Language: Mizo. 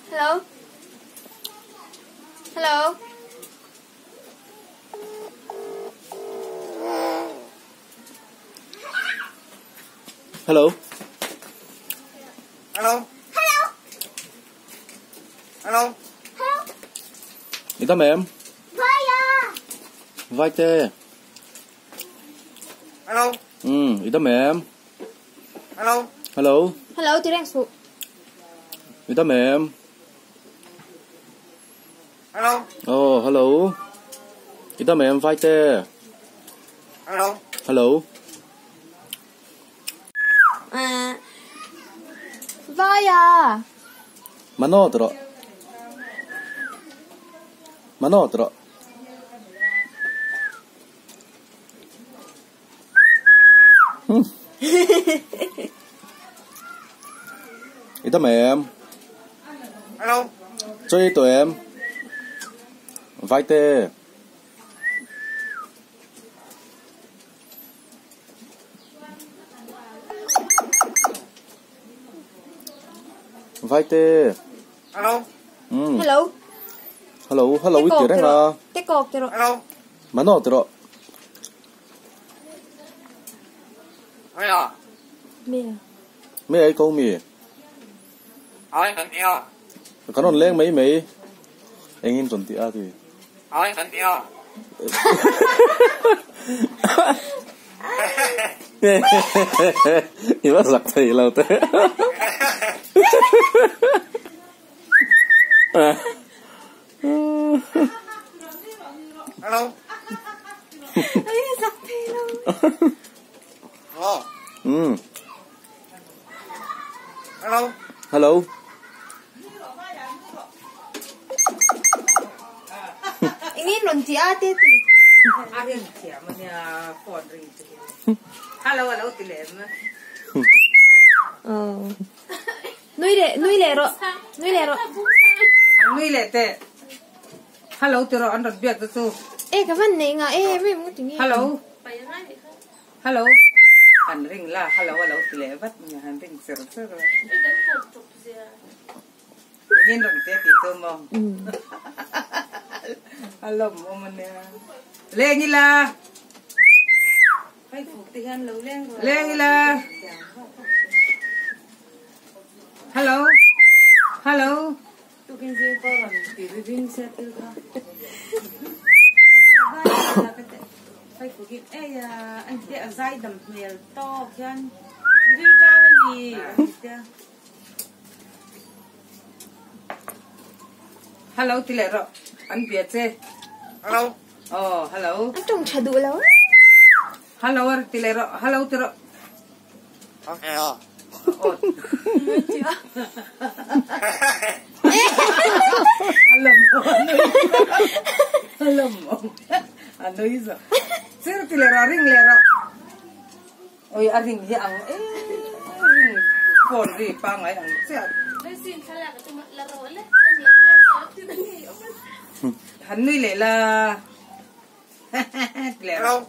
Hello. Hello. Hello. Hello. Hello. Hello. Hello. I dam em? Vai a. Vai te. Hello. I dam em? Hello. Hello. Hello ti reng suh. I dam em? Hello. Oh, hello. I dam em vai te. Hello. Hello. Vai a. Mano ti rawh. Mano ti rawh. I dam em? Hello. Chaw i tawh em? Vai te. Vai te. Hello. Hello. Hello, hello i ti reng a. Te kawk ti rawh. Hello. Mano ti rawh. Mia. Mia. Mia i ko mi. Ai kan tia. Kan rawn leng mai mai. Engin rawn ti a ti. Ai kan tia. I va zak thei lo te. Hello. Ai zak thei lo. Hello. Hello. Hello. Engin rawn ti a te ti. A ring thiam a nia phone ring te hi. Hello a lo ti lem. Nui leh nui leh rawh nui leh rawh. An nui leh teh. Hello ti rawh an rawn biak te chu. E ka van nei ngah em em nge ti nge. Hello. Hello. Han ring la hello a lo ti leh vat nia han ring cher cher a. Engin rawn te tih chu maw. A lawmawm a nia. Leng ila. Leng ila. Hello. Hello. Hello ti leh rawh an bia che. Hello. Aw hello. An tawng tha duh lo. Hello a ti leh rawh hello ti rawh. Okay aw. A lawm awm a nui zo. Sir ti leh rawh ring leh rawh. Oi a ring hi ang em ring phone ri pangai ang chiah. Han nui leh la ti leh rawh.